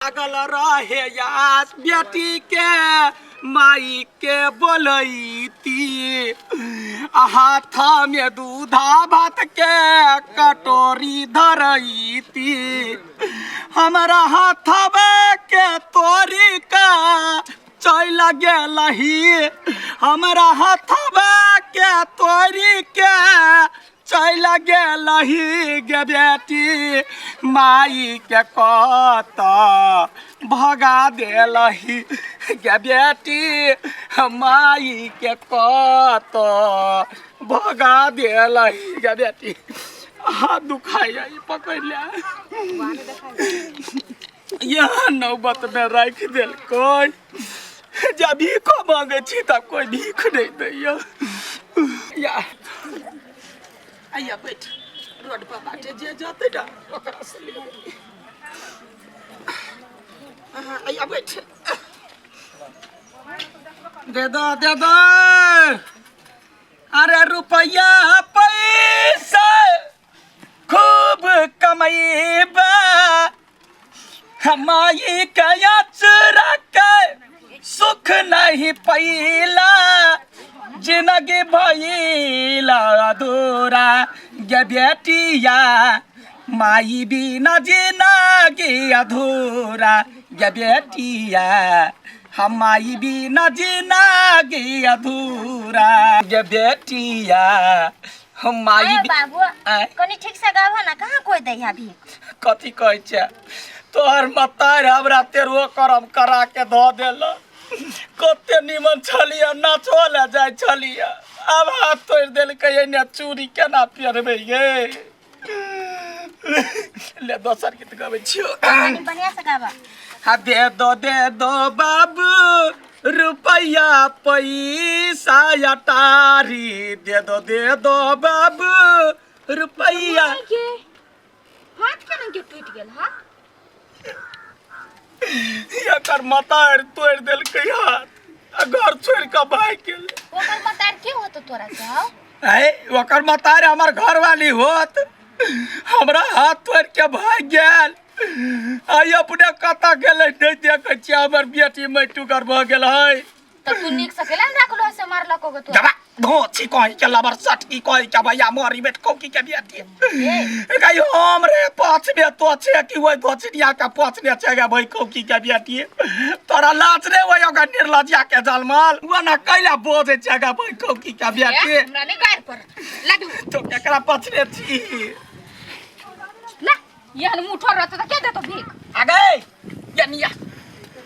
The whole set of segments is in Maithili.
लागल रहे आस बेटी के माई के बोलैती, हाथ में दूधा भात के कटोरी धरैती। हमरा हाथवे के तोरी का चल गेलही, हमरा हाथवे के तोरी के चल गेलही गे बेटी, माई के कत भगा देलही गे बेटी, माई के कत भगा देलही गे बेटी। हाथ दुखाइया, ई पकड़ ले, यहाँ नौबत में राखि देलकै। जब भीखो मांगे छी तब कोई भीख नहीं दैया। या आइया बैठ, रोड पर बाटे जे जतै ना ओकरा से लेबै। हाँ, आइया बैठ। दे दो दे दो, अरे रुपया पैसा खूब कमैबा, हमाई कया चुरा के सुख नहीं पैला, जिंदगी भइला अधूरा गे बेटिया, माई बिना जिंदगी अधूरा गे बेटिया, हम माई बिना जिंदगी अधूरा गे बेटिया, हम माई अरे बाबू, आँय? कनी ठीक से गाबो ना, कहाँ कोई दैया भीख? कथी कहै छै तोहर मतार, हमरा तेरहो करम करा के धऽ देल। कते निमन छलियै, नाचो लए जाइ छलियै, आब हाथ तोड़ि देलकै, एने चूड़ी केना पहिरबै गे? ले, दोसर गीत गबै छियौ। कनी बढ़िया से गाबा। हाँ, दे दो दे दो बाबू रुपया पैसा अटारी, दे दो दे दो बाबू रुपया। के हाथ केना के टूटि गेल? हा, एकर मतार तोड़ि देलकै हाथ आ घर छोड़ि कऽ भागि गेल। ओकर मतार के होतो तोरा से हौ? है, ओकर मतार हमर घरवाली होत। हमरा हाथ तोड़ि के भागि गेल। आइ अपने कतऽ गेलै नहि देखै छियै। हमर बेटी मैटुगर भऽ गेल है। तऽ तू नीक से केला ने राखलो से मारलक गो तोरा? दबा धोची कहीं के लबर सटकी कहीं के भैया मरी बेट कौकी के बेटी। गई हम रे पछने तो छे कि ओइ धोचनिया के पछने छे गे भाई कौकी के बेटी? तोरा लाज रे ओइ ओकर निर्लज्जा के जलमल ओ ना कैला बोझे छे गे भाई कौकी के बेटी? ए, हमरा नहीं गार पर लाडू। तो केकरा पछने छी? ला, एहन मुँह ठोर रहतो तऽ के देतो भीख? आ गए यनिया।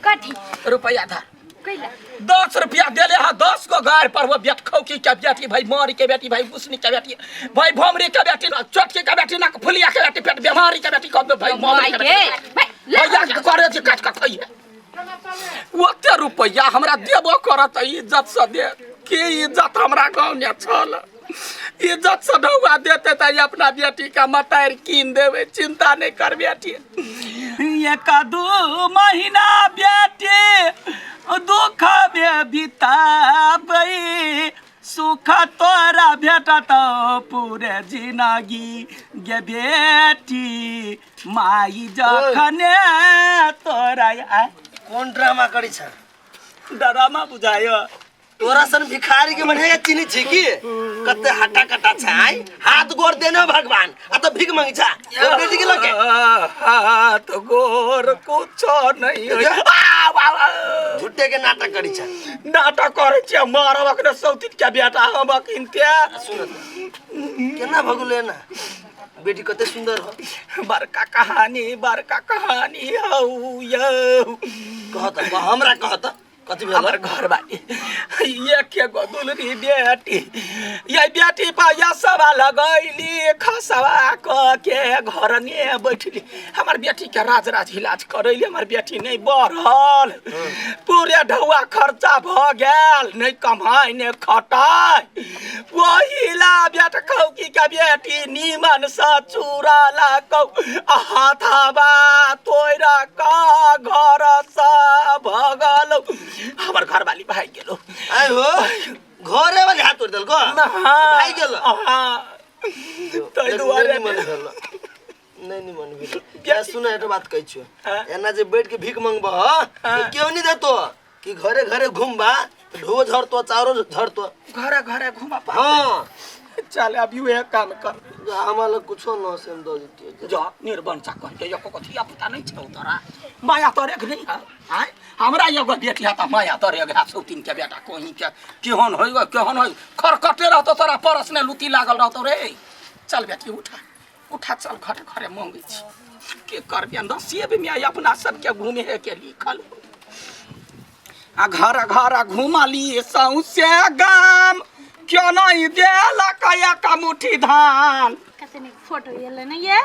कथी? रुपया धर। कैला? 10 रुपया देले हा 10 गो गाड़ पर वो बेट खौकी के बेटी, भाई मारी के बेटी, भाई उसनी के बेटी, भाई भमरी के बेटी, चोटकी के बेटी, नाक फुलिया के बेटी, पेट बीमारी के बेटी, कब भाई मारी के बेटी। भाई ले। भैया के करे छी काट के खइहे। ओते रुपया हमरा देबो करत इज्जत से दे के इज्जत हमरा गाँव में छल। इज्जत से ढौआ देते तऽ अपना बेटी के मतारि कीन देबै, चिंता नहीं कर बेटी। एक दू महीना बेटी दुख में बिताबै, सुख तोरा भेटत पूरे जिनगी गे बेटी, माई जखने तोरा आय। कोन ड्रामा करी छ? डरामा बुझायो। तोरा सन भिखारी के मने चिनी छी कि कते हट्टा कट्टा छ, आइ हाथ गोर देने भगवान आ त भीख मांगी छ तोर बेटी के लके। हाथ गोर कुछो नहीं होय। आ, वा, वा। झूठे के नाटक करी छ। नाटक करै छियै, मारब अखने सौतिन के बेटा हम अखिनते। सुन त, केना भगुले ना बेटी कते सुंदर हो। बड़का कहानी, बड़का कहानी हौ यौ। कह त, कह, हमरा कह त कथी भेल? हमर घर बानी एक एगो दुलरी बेटी, ये बेटी पर यसवा लगैली, खसवा क के घर ने बैठली। हमर बेटी के राज राज इलाज करैली, हमर बेटी नहीं बढ़ल। पूरे ढौआ खर्चा भ गेल, नहीं कमाई नहीं खटाई। वही ला बेटा खौकी के बेटी नीमन से चूड़ा ला कौ हाथाबा तोरा का घर से भगल। हमर घरवाली भागि गेलो। आइ हो, घरे वाले हाथ तोड़ देलको? हाँ। भागि गेलो? हाँ, ताहि दुआरे। निमन भेल। नहीं नहीं मन भेल या सुन एकटा बात कहै छियो एना जे बैठ के भीख मंगबह तऽ केओ नहीं देतो कि घरे घरे घुमबा तऽ ढो झरतो चाउरो झरतो घरे घरे घुमा पा हाँ चल अभी वह काम कर हमरा लग कुछो न से हम दऽ देतियै जा निर्बंसा कह के एको कथिया पुता नहीं छौ तोरा माया तोरे के नहीं है आय हमरा एगो बेटी है त माया तोरे के सौतीन के बेटा कोही के केहन होई केहन होई खरकटे रहतो तोरा परस ने लुती लागल रहतो रे चल बेटी उठा उठा चल घरे घरे मंगै छी के करबे नसीब में अपना सबके घूमे के लिखल आ घर घर घुमली सौंसे गाम क्यों नहीं देलक एक मुट्ठी धान। कते नीक फोटो एलै ने ये।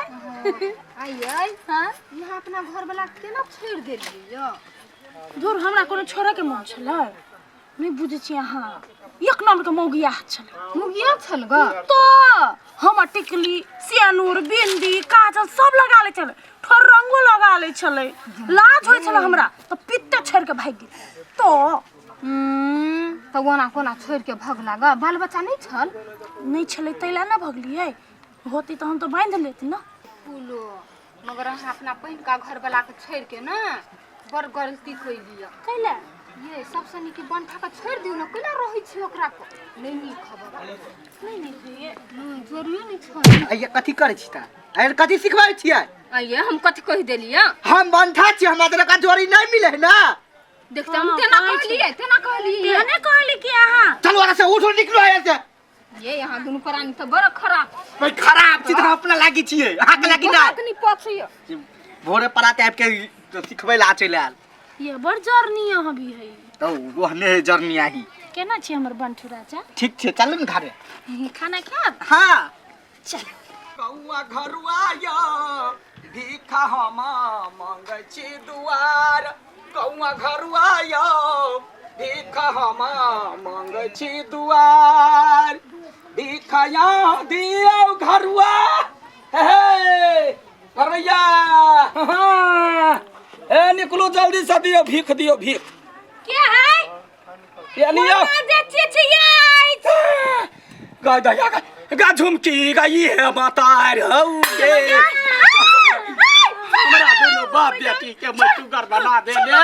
आइयै हाँ यहाँ अपना घर वाला केना छोड़ि देलियै यौ? धुर हमरा कोनो छोड़े के मन छलै नहि बुझै छी अहाँ एक नंबर के मौगिया छलै। मौगिया छल ग? तो हमर टिकली सियानूर बिंदी काजल सब लगा लै छलै ठोर रंगो लगा लै छलै लाज होइ छलै हमरा तऽ पित्ते छोड़ि के भागि गेल तो। तऽ ओना कोना छोड़ि के भगला ग? बाल बच्चा नहि छल? नहि छलै ताहि लए ने भगलियै होती तऽ हम तऽ बान्हि लेती ने। पुलो मगर अहाँ अपना पहिलका घरवला के छोड़ि के ने बड़ गलती कैलियै। कैला? ये सबसँ नीक बंठा के छोड़ि दियौ ने कैला रहै छी ओकरा पर नहि नीक खबर नहि नीक होइए। जरूरी नहि छै। आइये कथी करै छी ता? आइये कथी सिखबै छियै? आइये हम कथी कहि देलियै? हम बंठा छी हमरा तरह का जोड़ी नहीं मिले है ना। देखते हम तेना कहलियै तेना कहलियै। तेने कहली कि अहाँ चलू आरा से उठो निकलो आया से। ये यहाँ दुनू प्राणी तऽ बड़ खराब। भाई खराब छी तऽ हम अपना लागी छियै अहाँ के लागी ना। बहुत नी पछियो। भोरे पराते आबि के सिखबै ला चलि आयल। ये बड़ जरनी अहाँ भी है। तो ओहने है जरनी आही। केना छी हमर बंठू राजा? ठीक छै चलू ने घरे। खाना खायब? हाँ। चल। कौआ घरुआ यो भीखा हम मंगै छी दुआर कौआ घरुआ यो भीखा हम मंगै छी दुआर भीखा यहाँ दियौ घरुआ हे घरैया हाँ हे निकलू जल्दी से दियौ भीख दियौ भीख। के है? ये लियो। जे चिचियाइ। गाय दया गा गा झुमकी गा ई है माता रे हौ गे हमरा दुनू बाप बेटी के मटुगर बना दे ले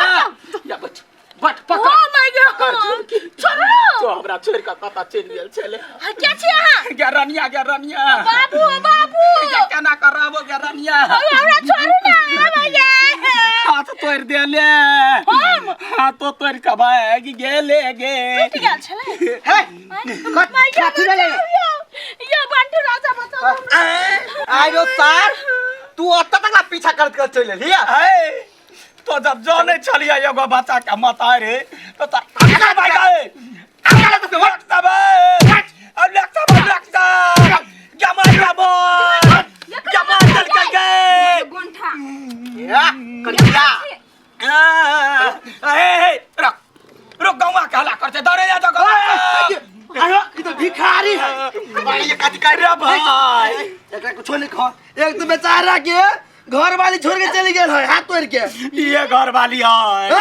या बच बट पकड़। ओ my God झुमकी छोड़ो। तो हमरा छोड़ के कता चलि गेल छले। के छी अहाँ? गे रनिया गे रनिया। बाबू बाबू गे केना करबो गे रनिया। हमरा छोड़ू ना भैया। हाथ तोड़ देले। हम हाथ तो तोड़ के भागि गेले गे। टूटि गेल छले। हे कथी भेलै? यो बंटू राजा बताओ हमरा। आइरो सार तू ओतऽ तक ला पीछा करत करत चलि एलही। ए तो जब जाने छलियै एगो बच्चा के माता रे तो रुक गौवा कहला करते दौड़े जा तो अरे ई तो भिखारी है। ये कथी कर रे भाई एकरा कुछो नहीं खा। एक तो बेचारा के घर वाली छोड़ के चली गेल है हाथ तोड़ के। ये घर वाली है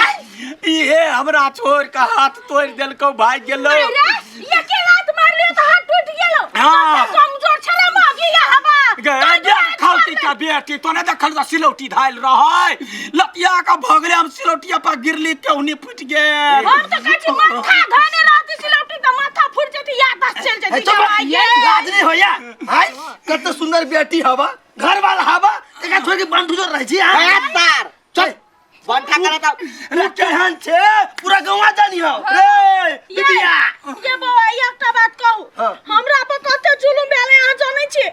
ये हमरा छोड़ के हाथ तोड़ देलको भाग गेलो। ये के लात मारलियो त हाथ टूट गेलो। हाँ। कमजोर छले मगी या हवा। गे देखल का बेटी तो ने देखल त सिलौटी धाइल रहै लतिया का भगले हम सिलौटिया पर गिरली केहनी फुट गेल। हम त कहै छी माथा धने रहती सिलौटी त माथा फुट जेती याददाश्त चल जेती। चुप लाज नहीं होया हाय कते सुंदर बेटी हवा घर वाला हवा एकरा छोड़ के बंधु जो रहै छी हे सार चल बंठा करे त रे केहन छे पूरा गांव जानी हो रे दीदिया। ये बौआ एकटा बात कहू हमरा पर कते जुलुम भेलै अहाँ जानै छी?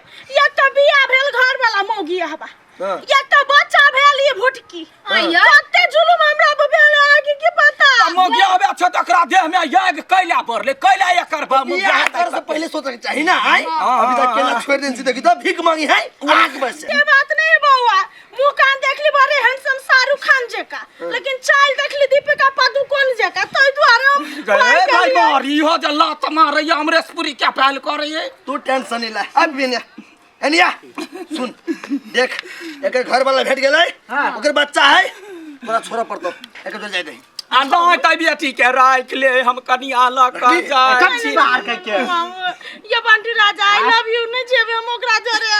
एकटा बियाह भेल घर वाला मौगी हवा एकटा बच्चा भेल ई भुटकी कते जुलुम हमरा पर भेल अहाँके की पता? मौगी आबे छ तकरा देह में याग कैला पड़ले कैला एकर बा मौगी बियाह करे से पहले सोचे के चाही ना आय अभी तक केना छोड़ देन छी देखी त भीख मांगी है आग बस। के बात नहीं बौआ मुंह कान देखली बड़े हैंडसम शाहरुख खान जका लेकिन चाल देखली दीपिका पादुकोण जका तै दुआरे हम गए भाई मारी हो जे लात मारे अमरेश पुरी क्या पहल करे। तू टेंशन नहीं ला अब भी एनिया सुन देख एकर घर वाला भेट गेलै ओकर बच्चा है तोरा छोड़ पड़तो एकर जोर जाय दे। आ नहीं त बेटी के राख ले हम कनिया ल के जाय छी। बाहर के ये बंटू राजा I love you नहीं जेबे हम ओकरा जोरे।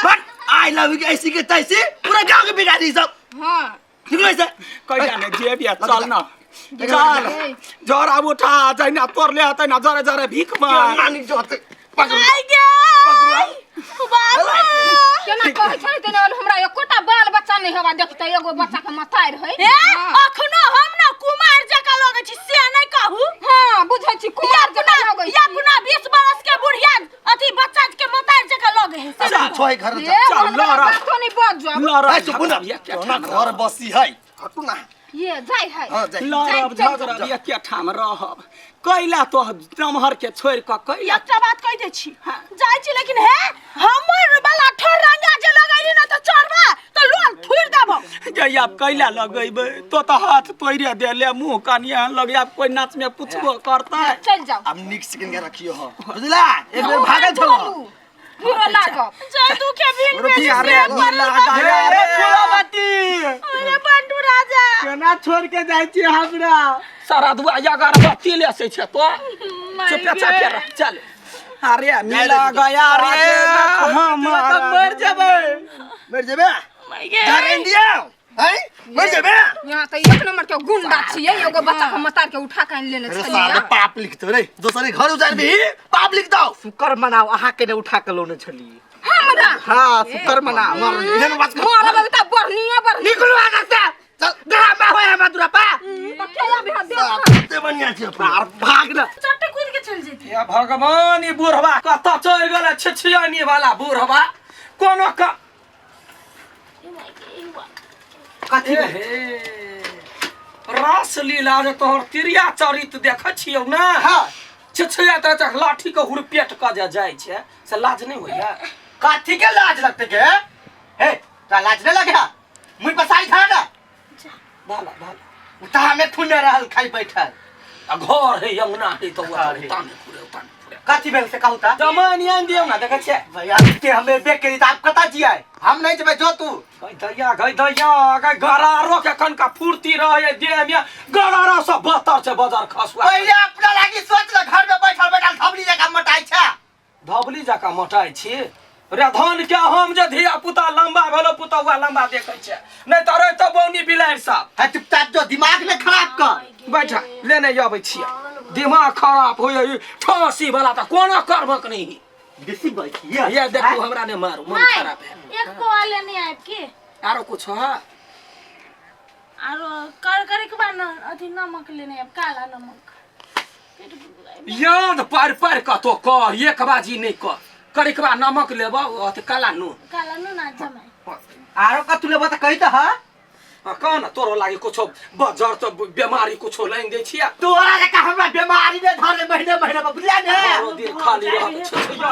I love you ऐसी के तैसी पूरा गांव के बिगाड़ी दी सब। हां निकलो ऐसे। कहिया ने जेब या चल न चल जरा उठा जैना तोड़ले हतै ना जरे जरे भीख मांग। नानी जोते पकड़ो आई गे बाबू केना कहै छै तेना हमरा एकोटा बाल बच्चा नहीं हेबा देखते एगो बच्चा के मतारि है। ए अखनो हम न कुमार जका लगै छी से नहीं कहू। हां बुझै छी कुमार जका लगै छी। अपना 20 बरस के बुढ़िया अथी बच्चा के मतारि जका लगै है। चल छोय घर ए, चल, हमरा लड़ा। बातो नहीं बज जाब। लड़ब ए, चुप ना। झगड़ब ना घर बसी है हटू ना। ये जाय है। हां जाय। लड़ब झगड़ब एके ठाम रहब कैला तो नमहर के छोड़ क कैला। एकटा बात कहि दै छी जाइ छी लेकिन हे हमर वाला ठोर रंगा जे लगैली न त चढ़बा त लोल थुरि देबो। जे आब कैला लगैबे तो त हाथ तोड़े देले मुंह कनिया लगे आब कोई नाच में पूछबो करतै। चल जाओ अब निक सेकंड के रखियो हो बुझला। एक बेर भागल छलो पूरा लागब जय दुखे बिन रुपया बेसी रे, से पड़ल बा। अरे फूलावती अरे बंटू राजा केना छोड़ के जाइ छी हमरा? सारा दुआ अगरबत्ती ले से छै तो चुप चाप रह चल। अरे मिला गया रे हमारा मर जेबै। मर जेबे जा रे इंडिया हैं मर जेबे। यहाँ त एक नंबर के गुंडा छियै एगो बच्चा के मतार के उठा के आनि लेने अरे छलियै। साले पाप लिखतो रे दोसरे घर उजार भी पाप लिख दो। शुक्र मनाओ अहाँ के ने उठा के लोने छलियै। हमरा हां शुक्र मनाओ। एहन बात कर मारब त बढ़निया बढ़ निकलू आगा से चल ड्रामा होय हमरा दुरा पा त केला भी देख ते बढ़िया छै आर भाग न चट्टे कूद के चल जेती। हे भगवान ई बुढ़वा कत चलि गेलै छिछियानी वाला बुढ़वा कोनो का कथी हे रास लीला जे तोहर तिरिया चरित देखै छियौ ने। हां छिछिया त लाठी के हुरपेट क जे जाइ छै से लाज नहि होइया? कथी के लाज लगते के हे तोरा लाज नहीं लगे मुई पसाई था ना भाला भाला उता हमें खुने रहल खाई बैठल आ घर है अंगना है तो घर है। ताने खुरे ताने खुरे कथी भेल से कहू ता जमानी आनि दियौ ना देखै छियै भैया के हमें देख के आप कता जियाए हम नहीं जेबै जो तू गई दैया गई दैया गई गरारो के कनका फुर्ती रहे देह में गरारा सब बतर छै बजार खसुआ। पहले अपना लागी सोच ले घर में बैठल बैठल धबली जका मटाई छै। धबली जका मटाई छी रे धन के हम जे धिया पुता लंबा भेलो पुतौआ लंबा देखै छै नहीं त रे त बौनी बिलाड़ि सब। है चुपचाप जो दिमाग ने खराब कर बैठा लेने अबै छियै दिमाग खराब होइए ठासी वाला त कोनो करबक नहीं। बेसी बैठिए ये देखू हमरा ने मारू मन खराब है। एक पौआ लेने आबि के आरो कुछ है? आरो कर करे के बाद न अथी नमक लेने आबि काला नमक। याद पर पर कतो कर एक बाजी नहीं कर करिकबा नमक लेब अथी काला नून। काला नून आ जमाई आरो कतू लेब त कहि त ह। कह न तोरो लागी कुछो बजर त बेमारी कुछो लाइन दै छियै। तोरा जका हमरा बेमारी ने धरे महीने महीने पर बुझलियै ने। बारो दिन खाली रहत छिछिया।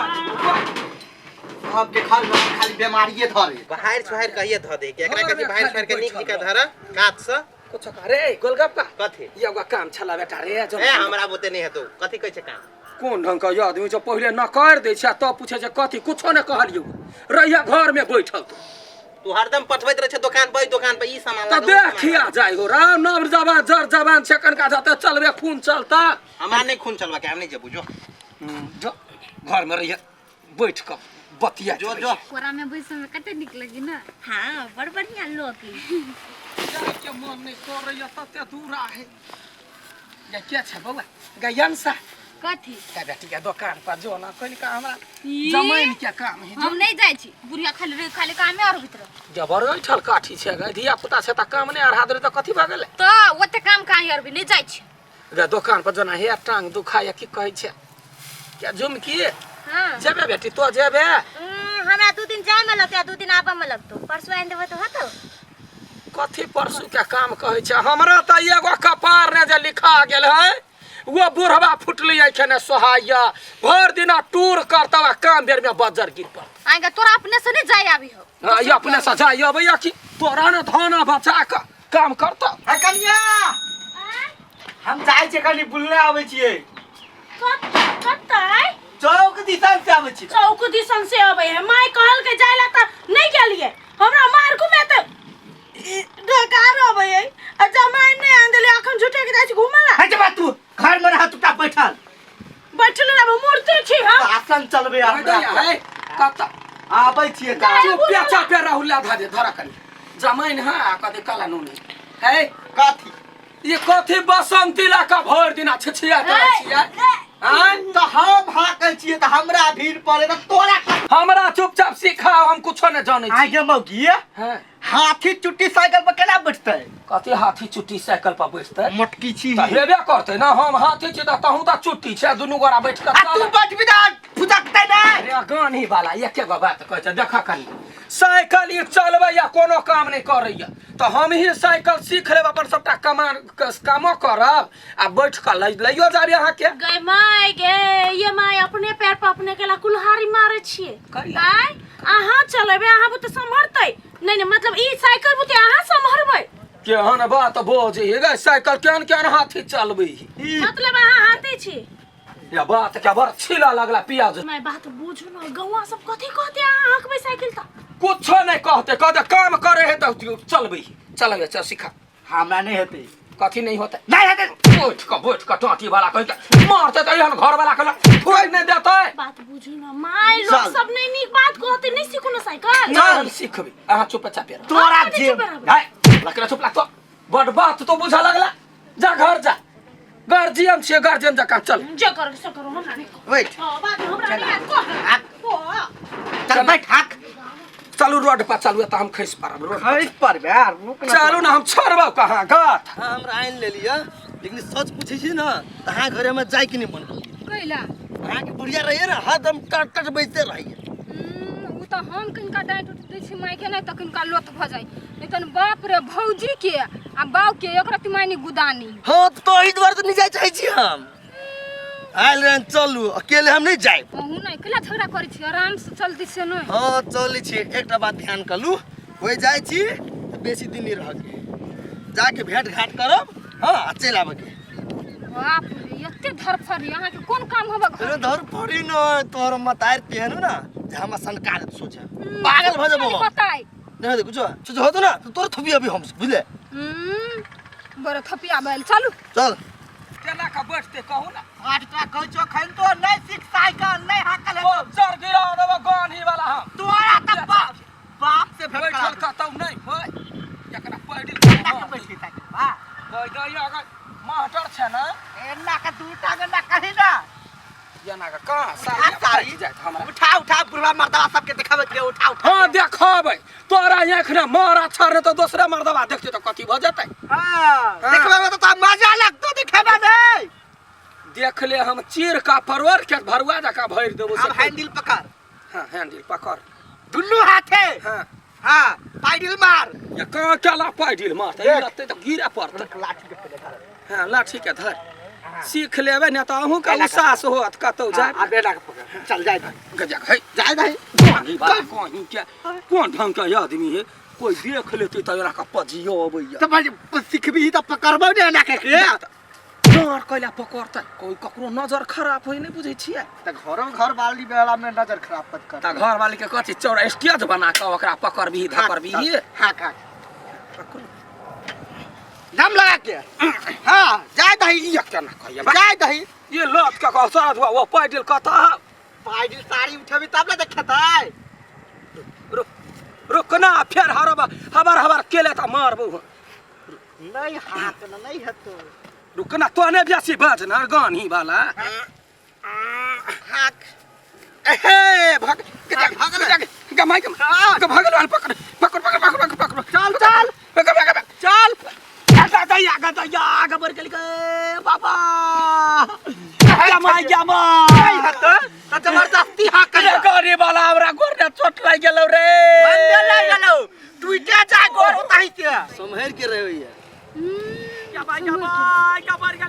सब के घर में खाली बेमारिये धरे बहार छुहार कहिए ध दे के एकरा कथी बहार छुहार के नीक निका धर कात से कुछ रे गोलगप्पा कथी एगो काम छला बेटा रे ए हमरा बोते नहीं हेतौ कथी कहै छै काम? कोन ढंग के आदमी छै पहिले नकार दै छै तब पूछे छै कथी कुछो ने कहलियौ रहिया घर में बैठल तू। तू हरदम पठबैत रहै छै दुकान पर दुकान पर ई सामान त देखिया जाय हो राम नव जवान जर जवान छै कनका जते चलबे खून चलता। हमरा नहीं खून चलबा के हम नहीं जेबू जो जो घर में रहिया बैठ क बतिया जो जो कोरा में बैसे में कते नीक लगी ना। हां बड़ बढ़िया लोकी के मन नहीं करैया तते दूरा है या के छै बौआ गयनसा कथी का बेटी के दुकान पर जो ना कनिका हमरा जमाइन के काम है। हम नहीं जाइ छी बुढ़िया खाली रे खाली कामे और भीतर जबर ऐठल काठी छै गे धिया पुता छै त काम नै अढ़ा देले त कथी भऽ गेलै त ओते काम काहे और भी नहीं जाइ छी गे दुकान पर जना हे टांग दुखाय की कहै छै क्या झुमकी। हां जेबे बेटी तो जेबे? हमरा 2 दिन जाय में लगतै 2 दिन आबे में लगतौ परसू आनि देबो त होतौ। कथी परसू के काम कहै छै? हमरा त एगो कपार ने जे लिखा गेल है वो बुढ़वा फुटली एखने सोहाइया भर दिना टूर करतौ आ काम बेर में बज्जर गिर पड़तौ। आगे तोरा अपने से नहीं जाय आबी हो? हाँ, ई अपने से जाय अबैया कि तोरा ने धन बचा क काम करतौ। है कनिया हम जाइ छै कनी बुलने आबै छियै। कत कतै? चौक दिसन से आबै छी। चौक दिसन से अबै है माय कहल के जाय ला त नहीं गेलियै हमरा मार घुमे त ढकार अबै है आ जमाइन नहीं आन देले अखन झूठे के जाइ छी घुमे ला। है जबा तू घर में रह चुपचाप बैठल बैठल रहब मूर्ति छी हम आसन चलबे है हमरा कत आबै छियै तऽ चुपे चापे राहुल धा दे धरा कनी जमाइन हाँ कथी काला नून है कथी ये कथी बसंती ला का भर दिना छिछिया करै छियै आँय तऽ हम हाकै छियै तऽ हमरा भीड़ पड़े तऽ तोरा हमरा चुपचाप सिखाओ हम कुछो नहि जानै छी आगे मौगी हाँ हाथी चुट्टी साइकिल पर केना बैठतै कथी हाथी चुट्टी साइकिल पर बैठतै मोटकी छी तऽ हेबे करतै ना हम हाथी छी तऽ तहूँ तऽ चुट्टी छै दुनू गोरा बैठ कऽ आ तू बैठबी तऽ फुदकतै नहि अरे गानी वाला एके गो बात कहै छै देख कनी साइकिल ई चलबै या कोनो काम नहि करैया तऽ हम ही साइकिल सीख लेब अपन सबटा कमा कामो करब आ बैठ कऽ लैयो जाबी अहाँके गै my गे ये my अपने पैर पर अपने केला कुल्हाड़ी मारे छियै करिया। आय अहाँ चलेबै अहाँ बुते सम्हरतै नहि नहि मतलब ई साइकिल बुते अहाँ सम्हरबै केहन बात बोझ हे गै साइकिल केहन केहन हाथी चलबै मतलब अहाँ हाथी छी या बात के बड़ छीला लगला पियाज my बात बुझू न गौआ सब कथी कहते अहाँ हकबै साइकिल तऽ कुछो नहीं कहते कहते काम करे है तो चलबै चलबै चल सिखा हमरा नहीं हेतै कथी नहीं होते नहीं हेतै बैठ कऽ बैठ कऽ टाँटी वाला कहि के मारते तऽ एहन घर वाला के थोड़े नहि देतै बात बुझू न my लोग चल। सब नहीं नीक बात कहते नहीं सीखू न साइकिल चल हम सिखबै अहाँ चुप चापे रहू तोरा हम नहीं जे चुप रहबै। है लकड़ा चुप लागतो बड़ बात तो बुझा लगला जा घर जा गार्जियन छियै गार्जियन जकाँ चल जे करू से करू हमरा नहीं कहू। वेट हाँ, बात हमरा नहीं आयत कह हाक। कह। चल बैठ हाक चलू रोड पर चलू तऽ हम खसि पड़ब रोड पर। खैस पर बे रुक ना चलू ना हम छोड़बौ कहाँ गाथ हाँ हमरा आनि लेलियै लेकिन सच पूछै छी ने तऽ अहाँ घरे हमरा जाइके नहि मन करैए कैला अहाँके बुढ़िया रहैए ने हरदम टट टट बजिते रहैए ओ तऽ हम किनका डाँटि उटि दै छी मायके नहि तऽ किनका लोथ भऽ जाइ नहि तन बाप रे भौजी के आ बाप के एक रति मानी गुदानी हाँ तऽ एहि दुआरे तऽ नहि जाय चाहै छी हम आयल रहन चलू अकेले हम नहि जायब अहूँ नहि कैला झगड़ा करै छी आराम से चलती से नहि हाँ चलै छी एकटा बात ध्यान कलू ओहि जाइ छी तऽ बेसी दिन नहि रहके जाके भेंट घाट करब हाँ आ चलि आबऽके बाप रे एते धरफड़ी अहाँके कोन काम होबे घर अरे धर पड़ी न तोहर मतार तेहन ना जे हमरा सनकार सोचे पागल भऽ जेबो हम। बताय नहीं होते कुछो सोचे होतो ना तो तोर थपी अभी हम बुझले बड़े थपिया बैल चलू चल केना कऽ बैठते कहू ना आठ टा कहै छौ खैन तो नहीं सीख साइकिल नहीं हाकल ओ जर गिरा देबो गानी वाला हम तोरा तऽ बाप बाप से भेंट बैठल करा कतौ नहि होय एकरा पैडिल केना के बैठती साइकिल बा पैदल अगर मास्टर छै ने एना के दू टा गंडा कही ना एना के कहाँ उठा साड़ी साड़ी फाटि जायत हमरा उठा उठा बुढ़वा मर्दवा सबके देखाबैत रहे उठा उठा हाँ देखबै तोरा आँखि ने मारा छड़ तऽ दोसरे मर्दबा देखतै तऽ कथी भऽ जेतै हाँ देखबे में तो तोरा मजा लगतो देखेबे नहीं देख ले हम चीर का परवर के भरुआ जकाँ भरि देबो अब हैंडल पकड़ हाँ हैंडल पकड़ दुनू हाथे हाँ हाँ पैडल मार ये कहाँ केला पैडिल मारतै देख। लगतै तऽ गिरे पड़तै लाठी के पहले धर हाँ लाठी के धर सीख लेबै ने तऽ अहूँ के उसास होत कतौ जाय आ बेटा के पकड़ चल जाय दही गजक है जाय दही कहीं बात कहीं के कोन ढंग के आदमी है कोई देख लेते तऽ एना के पजियो अबैया तो भाई सीखबी तऽ पकड़बो ने एना के के डर कैला पकड़तै कोई ककरो नजर खराब होय नहि बुझै छियै तऽ घरो घर वाली बेला में नजर खराब मत कर तऽ घर वाली के कथी चौड़ा स्टेज बना कऽ ओकरा पकड़बिही धकड़बिही हाँ हाँ दम लगा के हाँ जाय दही ये केना कहिया बा? जाय दही ये लत के कह साथ हुआ वो पैडिल कतऽ पैडल साड़ी उठेबी तब ने देखेतै रुक रुक ना फेर हरब हबर हबर केले तऽ मारबौ हम। नहीं हाथ न नहीं हेतो रुक ना तो ने बेसी बाज ना गानी वाला हाक हे भग भगल गमाई गमाई भगल पकड़ पकड़ पकड़ पकड़ पकड़ पकड़ चल चल पकड़ पकड़ चल गदैया गदैया गबर के बाबा गमाई गमाई नहीं हेतो त जबरदस्ती हाक रे गाड़ी वाला हमरा गोर ने चोट लागि गेलौ रे बंदे लग गेलौ टूटे जा गोर ओतहि से सम्हरि के रहैए गमाई गमाई गबर के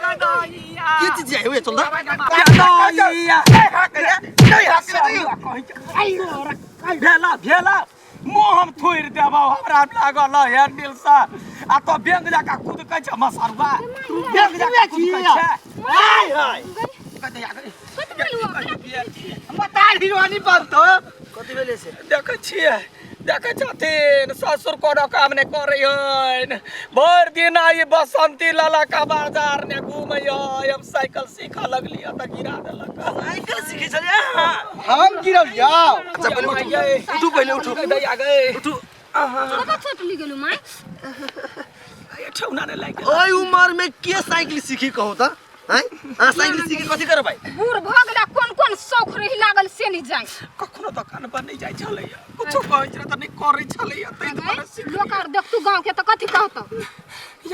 गदैया की चीज है चल दा गदैया नहीं हाक रे भेला भेला मुँह हम थोड़ि देबौ हमरा लागल हैंडल से आ तो बैंक जकाँ कुदकै छै मसरुआ बैंक जकाँ कुदकै छै हाय हाय कत बोलू मतार हिरोनी बनतो कथी भेलै से देखै छियै देखै छथिन ससुर कोनो काम नहि करै हन भरि दिन आई बसंती लाला का बाजार ने घूमै हय हम साइकिल सीखऽ लगलियै तऽ गिरा देलक साइकिल सीखै छलियै अहाँ हम गिरलियौ अच्छा पहिले उठू उठू पहिले उठू दैया गए उठू कतऽ चोट लागि गेलौ माय ठेहुना नहि लागि गेल ओहि उमर में के साइकिल सीखी कहू तऽ आँय अहाँ साइकिल सीख के कथी करबै बूढ़ भऽ गेला कोन कोन शौख रही लागल से नहि जाय कखनो दोकान पर नहि जाइ छलैया कुछो कहै छलै तऽ नहि करै छलैया ताहि दुआरे सीख लोक आर देखतू गाँव के तऽ कथी कहतौ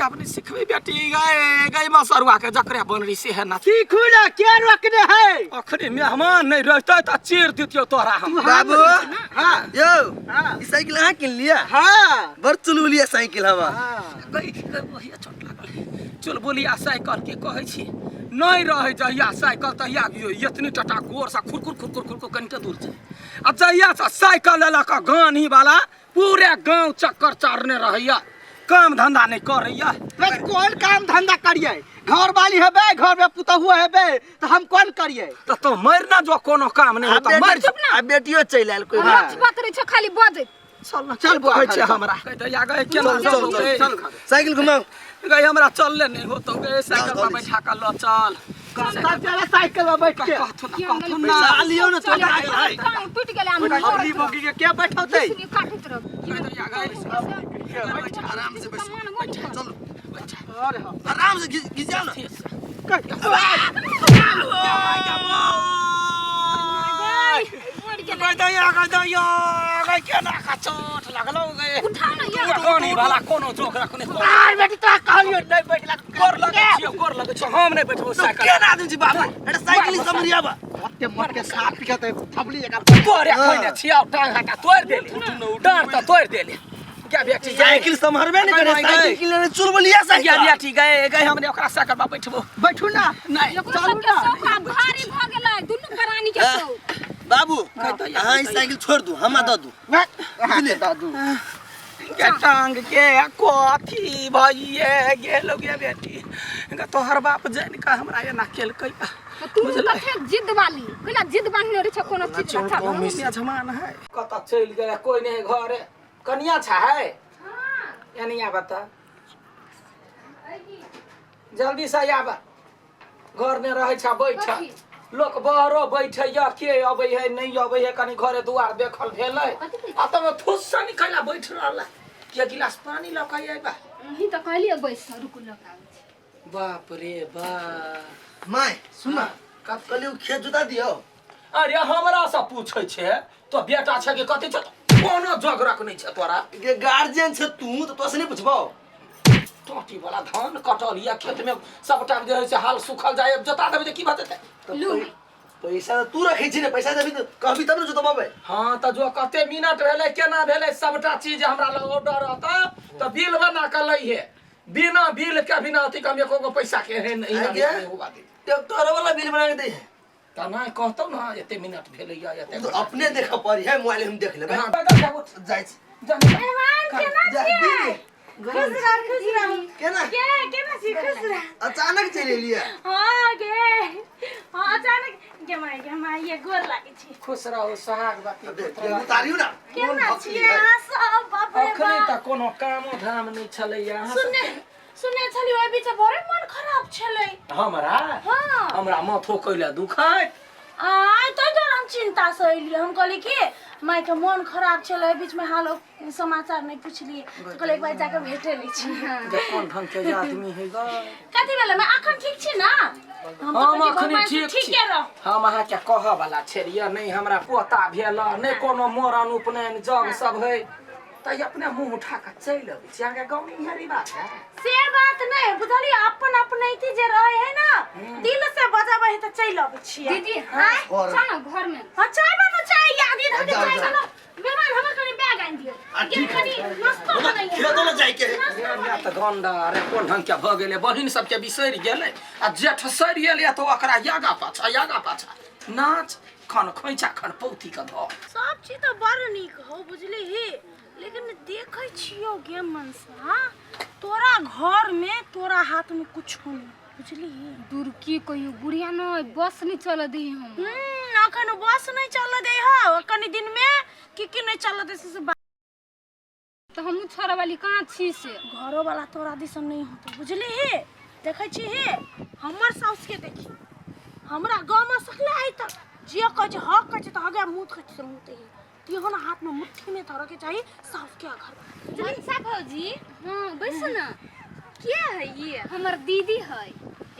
आब नहि सिखबै बेटी गए गए मसरुआ के जकरे बनरी से है ना सीखू ना के रोकने है अखने मेहमान नहि रहतै तऽ चीर दितियौ तोरा हम बाबू हाँ यौ हाँ। ई साइकिल अहाँ किन लिया हाँ बड़ चुलबुलिया साइकिल हवा गई गई वही चोट लागल चुलबुलिया साइकिल के कहै छी नहि रहै जहिया साइकिल तहिया एतनी टटा गोरसँ खुरखुर खुरखुर खुरखुर कनिके दूर छै आ जहियासँ साइकिल लेलक गानी वाला पूरे गाँव चक्कर चारने रहैया काम धंधा नहि करैया बस कौन काम धंधा करिए घर वाली हेबे घर में पुतहु हेबे तो हम कौन करिए तऽ तो मरि ना जो कोनो काम नहि होता मरि जो आ बेटियो चलि आयल कोई रोज बात रहै छै खाली बजैत चल ना चल बौआ कहै छै घरे, चल। हमरा कहै दैया गए केना चल, चल, चल चल, साइकिल घुमाउ गए हमरा चलले नहि होतौ गए साइकिल पर बैठा कऽ लऽ चल चल साइकिल में बैठ के कहथुन ना कहथुन ना पैसा लियौ ना तोरा आयल है टांग टूटि गेलै आम अबली बोगी के के बैठौते काटैत रह आराम से बैसू चलू अरे हाँ आराम से घिस जाओ ना उठा ना यार गानी वाला कोनो जोक रखने आर बेटी तोरा कहलियो नहीं बैठला गोर लगै छियौ गोर लगै छियौ हम नहि बैठबौ तो साइकिल केना आदमी छी बाबू अरे साइकिल समरिया बा ओते मोट के साफ पिकत थबली जका तोरे खोइने छियौ टांग हटा तोड़ि देली डाँर तऽ तोड़ि देली क्या बेटी साइकिल सम्हरबे नहीं करे साइकिल किन लेने चुलबुलिया क्या साइकिल बेटी गए गए हमने ओकरा साइकिल पर बैठबो बैठू ना नहीं एकरो सबके शौक आब भारी भऽ गेलै दुनू प्राणी के शौक बाबू अहाँ ई साइकिल छोड़ दू हमरा दऽ दू बुझले दादू के टांग के कथी भइए गेल गे बेटी गे तोहर बाप जानि कऽ हमरा एना केलकै तऽ तू कथे जिद वाली कैला जिद बान्हने रहै छै कोनो चीज ला जमान है कतऽ चलि गेलै कोइ नहि घरे कनिया छा है एनिया बता जल्दी से आब घर में रहै छ बैठ लोक बहरो बैठे या के अबै है नहीं अबै है कनी घरे दुआर देखल भेलै आ तब थुस से निकला बैठ रहल के गिलास पानी लऽ के अयबा अहीं तऽ कहलियै बैस रुकू लऽ के आबै छी। बाप रे बाप my सुन ना कहलियै ओ खेत जोता दियौ अरे हमरा से पूछै छै तो बेटा छै कि कथी छै कोनो जोगरक नहि छै तोरा गे गार्जियन छै तू तऽ तोसे नहि पुछबौ टोटी वाला धान कटल या खेत में सबटा जे है से हाल सुखल जाय जोता देबै तऽ की भऽ जेतै लू पैसा तऽ तू रखै छी ने पैसा देबही तऽ कहबी तब ने जोतबेबै हाँ तऽ जो कते मिनट भेलै केना भेलै सबटा चीज हमरा लग ऑर्डर रहतौ तऽ बिल बना कऽ लैहे बिना बिल के बिना अथी के हम एको गो पैसा के एहन आइ गे? नहि हुआ दी ट्रैक्टर वाला बिल बना के दै है तऽ नहि कहतौ ने एते मिनट भेलैया एते तो अपने देखऽ पड़ी है मोबाइल हम देख लेबै हाँ, जा, जा, उठ, जाइ छी जा, मेहमान केना जा, छियै दीदी। खुश रह खुश रह केना के केना छी खुश रह अचानक चलि एलियै हाँ गे हाँ अचानक गे माय गे माय ये गोर लागै छी खुश रहू सोहागवती अबे, उतारियौ ना केना छियै अहाँ सब बाप रे अखने बाप तऽ कोनो कामो धाम नहि छलैया अहाँ सुनने सुनने छलियै ओहि बीच बड़े मन खराब छलै हमरा हाँ हमरा माथो कैला दुखाइत आय तै दुआरे हम चिंता से एलियै हम कहलियै कि मायके मन खराब छलै एहि बीचमे हाल समाचार नहि पुछलियै तऽ कहलियै एक बार जाके भेटे लै छी जे कोन ढंग के आदमी है ग कथी भेलै मैं अखन ठीक छी ना हम तऽ हम कहै छी अखनी भगवान से ठीक छी ठीके रह हम अहाँके कहऽ वाला छलियै नहि हमरा पोता भेल नहि कोनो मरण उपनयन जग सब है तऽ अपने मुंह उठा कऽ चलि अबै छी अहाँके गाँवमे इएह रिवाज है से बात नहि बुझलियै अपन अपनैती जे रहे है ना दिल से बजाबै है तऽ चलि अबै छियै दीदी हाँ चल ना घर में हाँ चाय बनो चाय याद इधर के जाओ, चाय जाओ। बनो मेहमान हमर कनि बैग आनि दियौ गेल कनि नाश्तो बनैयै खेतो में जाइके है रे माय तऽ गंडा रे कोन ढंग के भऽ गेलै बहिन सबके बिसरि गेलै आ जेठ सरि गेलै तऽ ओकरा यागा पाछा यागा पाछा नाच खन खोइचा खन पौती के धऽ सब चीज तऽ बड़ नीक हौ बुझलिही लेकिन देखै छियौ गे मनसा तोरा घरमे तोरा हाथमे कुछो नहि बुझलिही दूर की कहियो बुढ़िया न बस नहीं चल दी हम अखन बस नहि चलऽ दै हौ कनि दिनमे की की नहि चलऽ दै से तऽ हमहूँ छोड़ऽ वाली कहाँ छी से। घरो वाला तोरा दिसन नहीं होतो, बुझली हे? देखै छी हे, हमर साउस के देखी, हमरा गाँव में सकले आई तक जे कहै छै हक कहै छै तऽ हगे, मुँह कहै छै मुँह हे। तिहो ना हाथ में मुट्ठी में धरऽ के चाही साउस के घर। मनसा भौजी। हाँ, बैसू ना। के है ये? हमर दीदी है।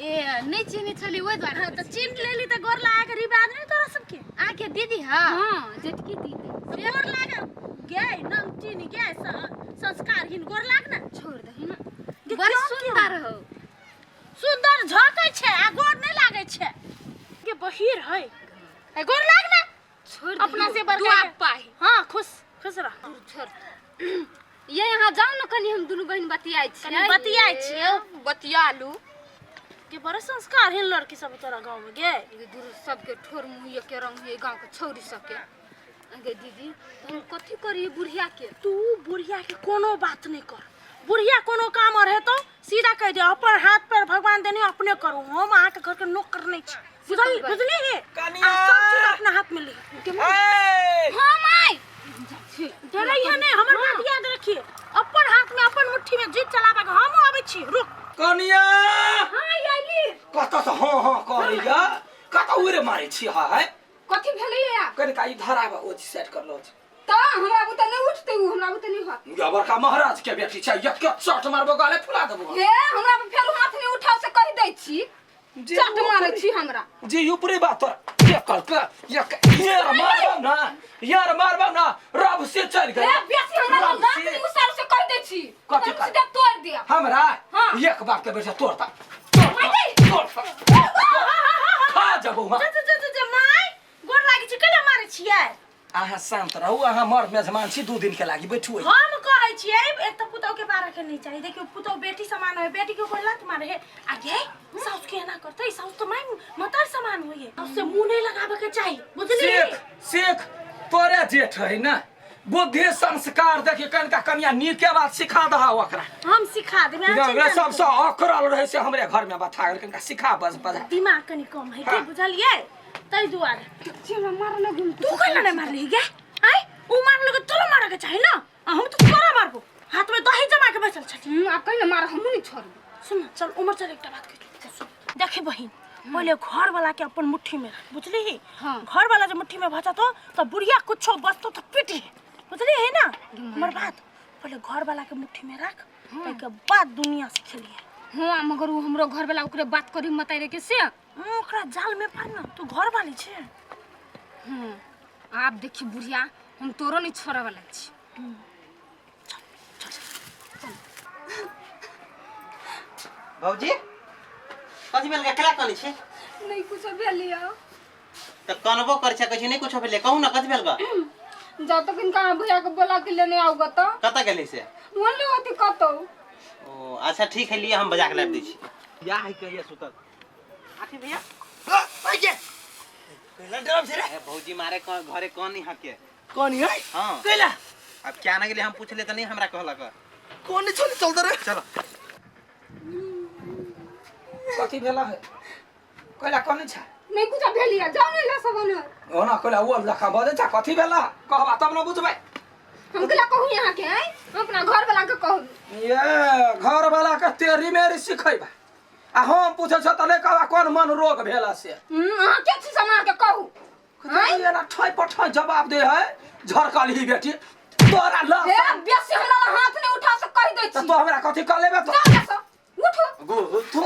ए, नहीं चिन्है छली ओहि दुआरे। हाँ, तऽ चिन्ह लेली तऽ गोर लगा के रिवाज नहीं तोरा सबके? अहाँके दीदी है? हाँ, जेठकी दीदी। तऽ गोर लाग गे, नमचीन गे, संस्कारहीन, गोर लाग ना। छोड़ दही ना। गे, बड़ क्यों सुंदर हो। सुंदर झकै छै आ गोर नहीं लागै छै। गे बहिर है, ए गोर लाग ना। छोड़ अपना से बड़का दुआ के। पाही। हाँ, खुश खुश रह। छोड़, ये यहाँ जाओ ना, कनी हम दुनू बहिन बतियाइ छियै। कनी बतियाइ छियै। बतिया लू। के बड़ संस्कारहीन लड़की सब तोरा गाँव में गे। गे दूर सबके ठोर मुँह के रंग है गाँव के छौरी सबके। गे दीदी, तो हम कथी करिए बुढ़िया के? तू बुढ़िया के कोनो बात नहीं कर। बुढ़िया कोनो काम और हेतौ सीधा कह दे, अपन हाथ पैर भगवान देने, अपने करू, हम अहाँके घर के नौकर नहीं छी। बुझल बुझली हे? कनिया! आ सब चीज अपना हाथ में ले। ए! हाँ माय, डरै है नहीं, हमर बात याद रखिए, अपन हाथ में अपन मुट्ठी में जीत चलाबे के। हमहूँ आबै छी, रुक। कनिया! हाँ, आइली। कतऽ से हाँ हाँ करैया, कतऽ उड़े मारै छी? है कथी भेलैया? कनिका ई धराबऽ, ओ सेट कर लो। तऽ हमरा बुते नहीं उठते, उ हमरा बुते नहीं होत। या बड़का महाराज के बेटी छै, एक के चोट मारबो गाले फुला देबो। हे, हमरा पर फेर हाथ नहीं उठाओ से कहि दै छी। जे चट मारै छी हमरा। जी ऊपरी बात तोरा के कहलकै? एक यार मारबो ना, यार मारबो ना, रब से चल गए। हे, बेसी हमरा रब दांत से। नहीं उसार से कहि दै छी। कथी तोरा कह? सीधा तोड़ दिया। हमरा? हाँ। एक बार के बेटा तोड़ता तोड़ता तोड़ता खा जबो। हाँ। जा जा जा जा, माय गोर लागै छी, कैला मारै छियै? अहाँ शान्त रहू, अहाँ मर्द मेजमान छी, 2 दिन के लागि बैठू। हम कहै छियै, एक तऽ पुतहु के मारे के नहीं चाही। देखियौ, पुतहु बेटी समान है, बेटी के कोई लात मारे है आ गे साउस के एना करतै? साउस तऽ my मतार समान होइए, साउस से मुंह नहीं लगाबे के चाही, बुझली? शेख शेख तोरे जेठ है ना, बुद्धि संस्कार देखी कनिका कनिया नीके बात सिखा दहा ओकरा। हम सिखा देबै, अहाँ चिन्ता नहि सबसँ करू। अकरल रहै से हमरे घर में बथा गेल, कनिका सिखा बस बजा। दिमाग कनि कम है के, हाँ। बुझलियै? ताहि दुआरे छी हमरा मारऽ लगू। तू कैला नहीं मारली गे? आय, उ मारलक तोरा मारऽ के चाही ना, आ हम तऽ तोरा मारबो। हाथ में दही जमा के बैठल छली। आब कहि ना मार, हमहूँ नहीं छोड़बो। सुन ना, चल उमर चल, एकटा बात कहि। सुन, देखी बहिन, पहिले घर वाला के अपन मुट्ठी में रख, बुझली? हाँ। घर वाला जे मुट्ठी में भजतो तो बुढ़िया कुछो बचतो तो पिटी, बुझली है ना हमर बात? पहिले घर वाला के मुट्ठी में रख, ताहिके बाद दुनिया से खेलिए। हाँ, मगर उ हमरो घर वाला ओकरे बात करी मताई रे के से। ओकरा जाल में पार ना, तू घर वाली छे। हाँ, आब देखी बुढ़िया, हम तोरो नहीं छोड़े वाला छी। भौजी, कथी भेल? केला कनी छी? नहीं कुछ भेलिया। तऽ कनबो करै छै, कहै छै नहि कुछो भेलै। कहू ना, कथी भेल बा? जा तक इनका भैया के बोला के लेने आओगे तो। कतऽ गेलै से? बोले होती कतौ। ओ अच्छा ठीक है, लिए हम बजा के लाबि दै छी। या है कहिया सुतल आखिर भैया? कैला डरब छै रे? ए भौजी, मारे घरे कौन नहीं हके। कौन है? हाँ। कैला? अब क्या ना गेलै, हम पूछले तऽ नहीं हमरा कहलक। कौन नहीं छोड़ी, चल रे। चलो। कथी भेला है? कैला कोन छै? नहीं कुछ भेलिया, जाओ नहीं ला सब ने। ओना कैला ओ लखा बजै छै? कथी भेला कहबा तब न बुझबै। हम केला कहू यहाँ के? आय, हम अपना घर वाला के कहू। ये घर वाला के तेरी मेरी सिखैबा आ हम पूछै छ त नहि कहबा कोन मन रोग भेला से। अहाँ के छी से हम अहाँ के कहू? आँय? एना ठोइ पर ठोइ जवाब दे है झरकल ही बेटी तोरा ल। हे, बेसी हमरा लग हाथ नहीं उठा से कहि दै तऽ छी। तो हमरा कथी कह लेबे तो? जाओ से उठो। गो तू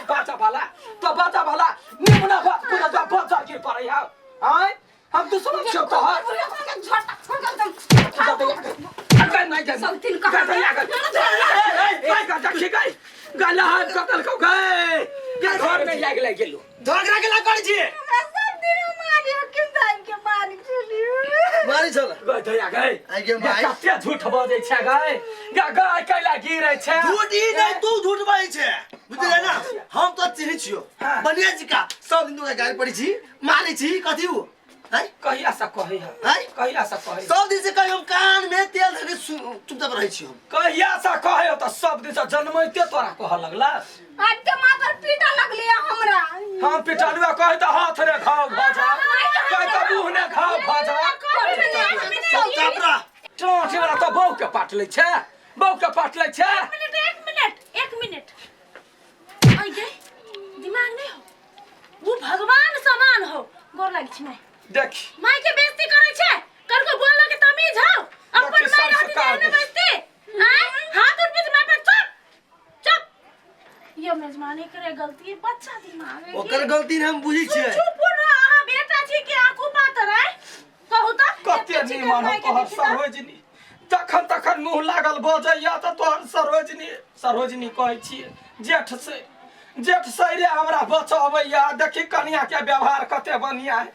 बाजा वाला तो बाजा वाला निमना बात पूरा जा बजा गिर पड़ै है। आँय, हम दुश्मन छियौ तोहर। झटका छोड़ के एकदम। नहीं सब दिन कहाँ? घर में लाग लाग गेलू। झगड़ा केला करै छी? सब दिन मारी हकिम साहब के मारी छलियो। मारी छल। गई दया गई। आइ गे माय। कते झूठ बजै छै गई, गा गई कैला गिरै छै? झूठ ई नहीं, तू झूठ बाजै छै, बुझलियै ना? हम तो चिन्है छियौ हाँ। बढ़िया जी का, सब दिन तोरा गारि पड़ै छी, मारै छी, कथी उ आँय? कहिया से कहै है? आँय? कहिया से कहै? सब दिन से कही, हम कान में तेल धके चुपचाप रहै छी हम। कहिया से कहै? तऽ सब दिन से जनमैते तोरा कहऽ लगला। आज के मातर पीटा लगली हमरा। हम पिटलुआ कहै तऽ हाथ रे घाव भऽ जा, कहै तऽ मुँह ने घाव भऽ जा। चुपचाप रह। चोटी वाला तो बहू के पाट लै छै, बहू के पाट लै छै। एक मिनट, एक मिनट, एक मिनट। आइए दिमाग नहीं हो, वो भगवान समान हो। गोर लागी छी माय। देख माय के बेइज्जती करै छै, करको बोललो के तमीज हो। अपन देखी, माय रहती संस्कार ते ने बेइज्जती। आय हाथ उठबे माय पर। चुप चुप। यो मेजबानी करे गलती है, बच्चा दिमाग है। ओकर गलती ने हम बुझी छियै। चुप रह, अहाँ बेटा छी के आंखू पातर है? कहू त कते निमन हो तोहर सरोजनी, जखन तखन मुँह लागल बजैया तऽ तोहर सरोजनी सरोजनी कहै छियै। जेठ से जेठ सैरे हमरा बचबैया। देखी कनिया के व्यवहार कते बढ़िया है।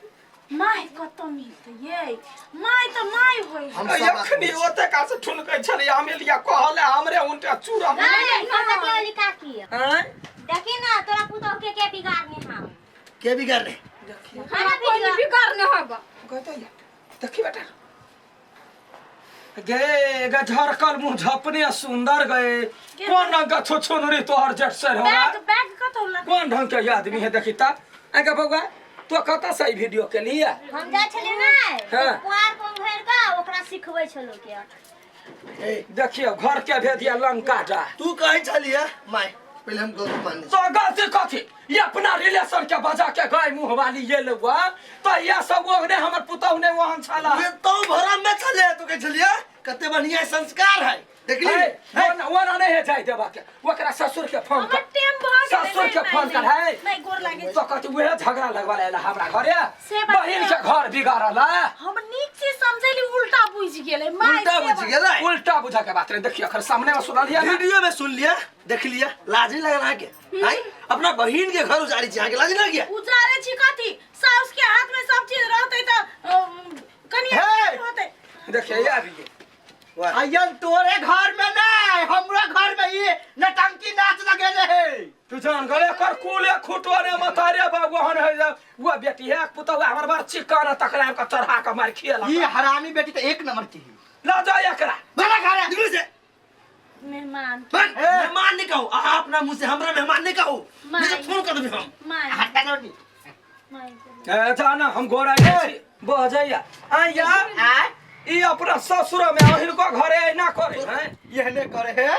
माय कतऽ मिलतै ये? माय तऽ माय होइ। हम सब बात एखनी ओते का से ठुनकै छलियै, अमेलिया कहले हमरे उनटे चूड़ा। नहीं कतऽ के होली काकी? आँय? देखी ना तोरा पुतोह के बिगाड़ने हम। के बिगाड़ रे? खाना कोई वीडियो बिगाड़ने हगा। कहते या देखी बेटा गे गे झरकल मुँह झपने सुंदर गए। कोन रंग के छुछुनरी तोहर जेठ से हमरा? बैग बैग कतौ लग कोन ढंग के आदमी है देखी ता। आगे बौआ तो कतऽ से ई वीडियो के लिए? हम जाइ छलियै ने हाँ। पुआर पंघेर के ओकरा सिखबै छलो के। देखियो घर के भेदिया लंका जा। तू कहै छलियै माय, पहिले हम गलती मान लै। तो गलती कथी? ये अपना रिलेशन के बजा के गाय मुँह वाली ये लुआ तो ये सब ओहने हमर पुतहु ने ओहन छला। ये तो भरम में छले, तू कहै छलियै कते बढ़िया संस्कार है। देखली हे, ओना नहीं है जाय देबा के, ओकरा ससुर के फोन हमर कर, टाइम भऽ गेलै। ससुर के नहीं, फोन कर। नहीं, है नहीं गोर लागे। तो कथी उहे झगड़ा लगवा ला हमरा घरे, से बात बहिन नहीं। के घर बिगाड़ल है। हम नीक से समझेली, उल्टा बुझि गेलै माय। उल्टा से बुझि बात। गेलै। उल्टा बुझा के बात रे। देखियो अखन सामने में सुनलियै ना? वीडियो में सुन लिया, देख लिया, लाज नहीं लगल अहाँके? आँय, अपना बहिन के घर उजाड़ी छी, अहाँके लाज नहीं लगिया? उजारे छी कथी? साउस के हाथ में सब चीज रहतै तऽ कनिया हे! होतै। देखिए ये आबि गेल। अयन तोरे घर में नहीं, हमरा घर में ये नटंकी नाच लगेले है। तू जान गले कर कुले खुटवा ने मतारे बाबू हन है जा। वो बेटी है पुतहु हमर बार चिकन तकरा के चढ़ा के मार खियला। ये हरामी बेटी तो एक नंबर की है। ला जा एकरा। बड़ा घर है। निकलो से। मेहमान बन, मेहमान नहीं कहू, अहाँ अपना मुंह से हमरा मेहमान नहीं कहू, नहीं तो फोन कर देबी हम। My हटा दो नी। My. ए जाना हम गोरा छी बह जाइया आइया। आय ई अपना ससुर में हिनको घरे ना करे हैं। यहने करे है,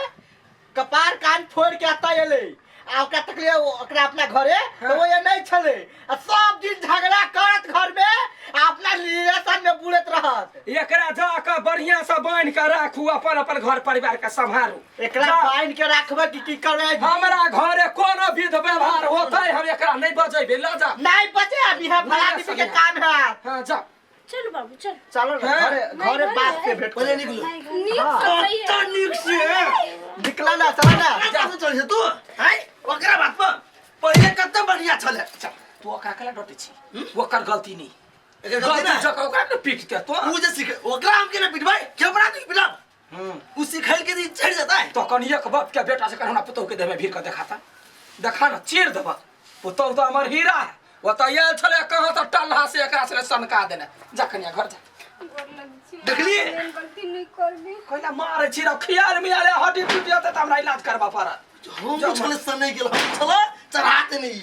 कपार कान फोड़ के आता एले आ ओकरा तकले ओकरा अपना घरे तो वो ये नहीं छले आ सब दिन झगड़ा करत घर में आ अपना रिलेशन में बुलत रहत। एकरा जा के बढ़िया से बांध के राखू, अपन अपन घर परिवार के संभारू। एकरा जा। बांध के राखबे कि की करबे? हमरा घरे कोनो विध व्यवहार होतै हम एकरा नहीं बजेबे। ल जा। नहीं बचे अभी है भला आदमी के काम है। हाँ जा। चलू बाबू चल। चलो ना हाँ। घरे घरे बाप से भेंट पहिले निकलो। नीक से कत्ता नीक से निकला ना, चला ना। कत्ता से चल तू हैं ओकरा बात पर पहिले कत्ता बढ़िया छले। चल तू ओकरा केला डटे छी? ओकर गलती नहीं, एकर गलती गलती ना जगह ओकरा ने पीटते तो। उ जे सिख ओकरा हम केना पिटबै, के अपना के पिटब? उ सिखल के दी चढ़ जाता है। तो कनिया के बाप के बेटा से कहना पुतहु के देह में भीड़ के देखाता, देखा ना चीर देबा। पुतहु तो हमर हीरा है, वो तो आयल छले कहाँ तो टल्हा से एकरा से सनका देने। जा कनिया घर जा। देखलिए? गलती नहीं करबी। कोइला मारे छी रखियार में आले हड्डी टूट जाता त हमरा इलाज करबा पड़त। हम छले सन नहीं गेल, हम छले चढ़ाते नहीं।